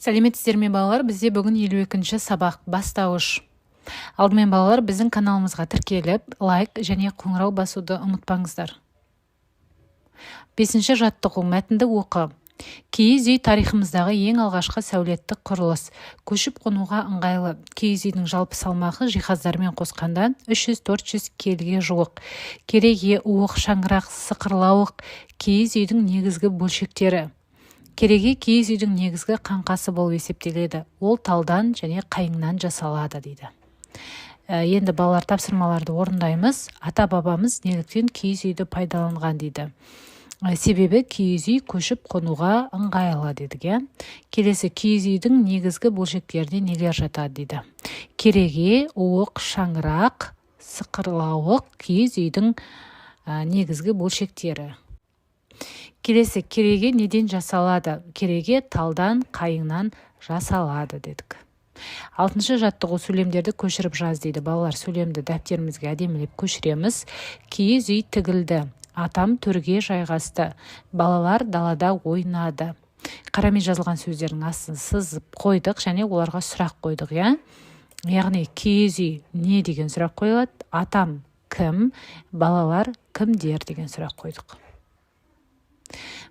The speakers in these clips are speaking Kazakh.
Сәлеметсіздер ме, балалар? Бізде бүгін 52-ші сабақ, бастауыш. Алдымен, балалар, біздің каналымызға тіркеліп, лайк және қоңырау басуды ұмытпаңыздар. Бесінші жаттығу: мәтінді оқы. Киіз үй – тарихымыздағы ең алғашқы сәулеттік құрылыс. Көшіп қонуға ыңғайлы. Киіз үйдің жалпы салмағы жиһаздарымен қосқанда 300-400 келіге жуық. Кереге, уық, шаңырақ, сықырлауық – киіз үйдің негізгі бөлшектері. Кереге киіз үйдің негізгі қаңқасы болып есептеледі. Ол талдан және қайыңнан жасалады дейді. Енді, балалар, тапсырмаларды орындаймыз. Ата бабамыз неліктен киіз үйді пайдаланған дейді? Себебі киіз үй көшіп қонуға ыңғайлы дедік, иә. Келесі: киіз үйдің негізгі бөлшектеріне нелер жатады дейді? Кереге, уық, шаңырақ, сықырлауық – киіз үйдің негізгі бөлшектері. Келесі: кереге неден жасалады? Кереге талдан, қайыңнан жасалады дедік. Алтыншы жаттығу: сөйлемдерді көшіріп жаз дейді. Балалар, сөйлемді дәптерімізге әдемілеп көшіреміз. Киіз үй тігілді. Атам төрге жайғасты. Балалар далада ойнады. Қарамен жазылған сөздердің астын сызып қойдық және оларға сұрақ қойдық, иә. Яғни киіз үй не деген сұрақ қойылады, атам кім, балалар кімдер деген сұрақ қойдық.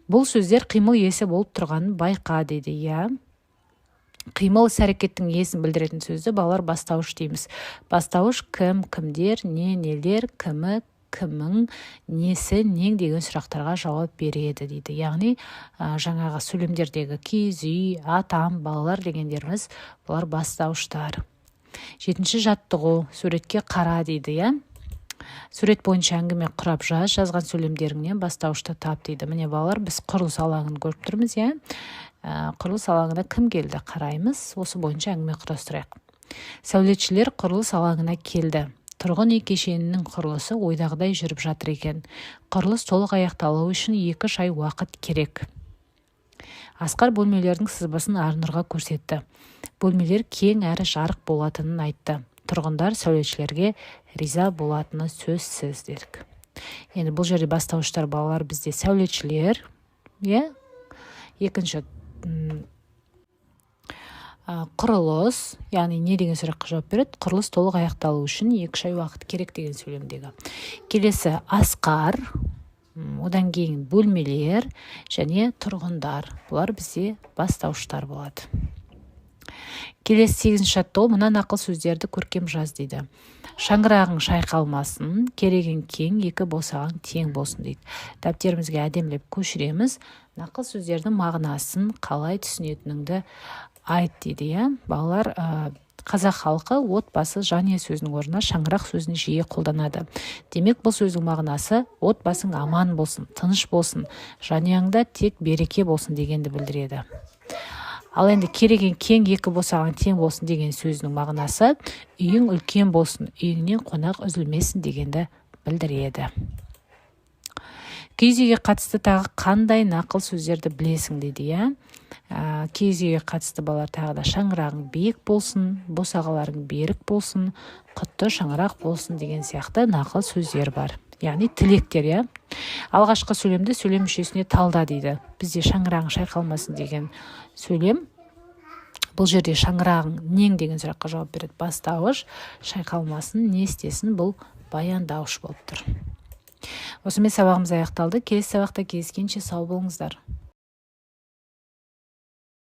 Бұл сөздер қимыл иесі болып тұрғанын байқа дейді, иә. Қимыл, іс әрекеттің иесін білдіретін сөзді, балалар, бастауыш дейміз. Бастауыш кім, кімдер, не, нелер, кімі, кімің, несі, нең деген сұрақтарға жауап береді дейді. Яғни жаңағы сөйлемдердегі киіз үй, атам, балалар дегендеріміз, бұлар бастауыштар. Жетінші жаттығу: суретке қара дейді, иә. Сурет бойынша әңгіме құрап жаз, жазған сөйлемдеріңнен бастауышты тап дейді. Міне, балалар, біз құрылыс алаңын көріп тұрмыз, иә. Құрылыс алаңына кім келді, қараймыз. Осы бойынша әңгіме құрастырайық. Сәулетшілер құрылыс алаңына келді. Тұрғын үй кешенінің құрылысы ойдағыдай жүріп жатыр екен. Құрылыс толық аяқталуы үшін 2-3 ай уақыт керек. Асқар бөлмелердің сызбасын Арнұрға көрсетті. Бөлмелер кең әрі жарық болатынын айтты. Тұрғындар сәулетшілерге риза болатыны сөзсіз дедік. Енді бұл жерде бастауыштар, балалар, бізде сәулетшілер, иә. Екінші құрылыс, яғни не деген сұраққа жауап береді? Құрылыс толық аяқталу үшін 2-3 ай уақыт керек деген сөйлемдегі. Келесі Асқар, одан кейін бөлмелер және тұрғындар, бұлар бізде бастауыштар болады. Келесі сегізінші жаттығу: мына нақыл сөздерді көркем жаз дейді. Шаңырағың шайқалмасын, керегең кең, екі босағаң тең болсын дейді. Дәптерімізге әдемілеп көшіреміз. Нақыл сөздердің мағынасын қалай түсінетініңді айт дейді, иә. Балалар, қазақ халқы отбасы, жанұя сөзінің орнына шаңырақ сөзін жиі қолданады. Демек, бұл сөздің мағынасы отбасың аман болсын, тыныш болсын, жанұяңда тек береке болсын дегенді білдіреді. Ал енді керегең кең, екі босағаң тең болсын деген сөзінің мағынасы үйің үлкен болсын, үйіңнен қонақ үзілмесін дегенді білдіреді. Киіз үйге қатысты тағы қандай нақыл сөздерді білесің дейді, иә. Киіз үйге қатысты, балалар, тағы да шаңырағың биік болсын, босағаларың берік болсын, құтты шаңырақ болсын деген сияқты нақыл сөздер бар, яғни тілектер, иә. Алғашқы сөйлемді сөйлем мүшесіне талда дейді. Бізде шаңырағың шайқалмасын деген сөйлем. Бұл жерде шаңырағың нең деген сұраққа жауап береді, бастауыш. Шайқалмасын, не істесін, бұл баяндауыш болып тұр. Осымен сабағымыз аяқталды. Келесі сабақта кездескенше сау болыңыздар.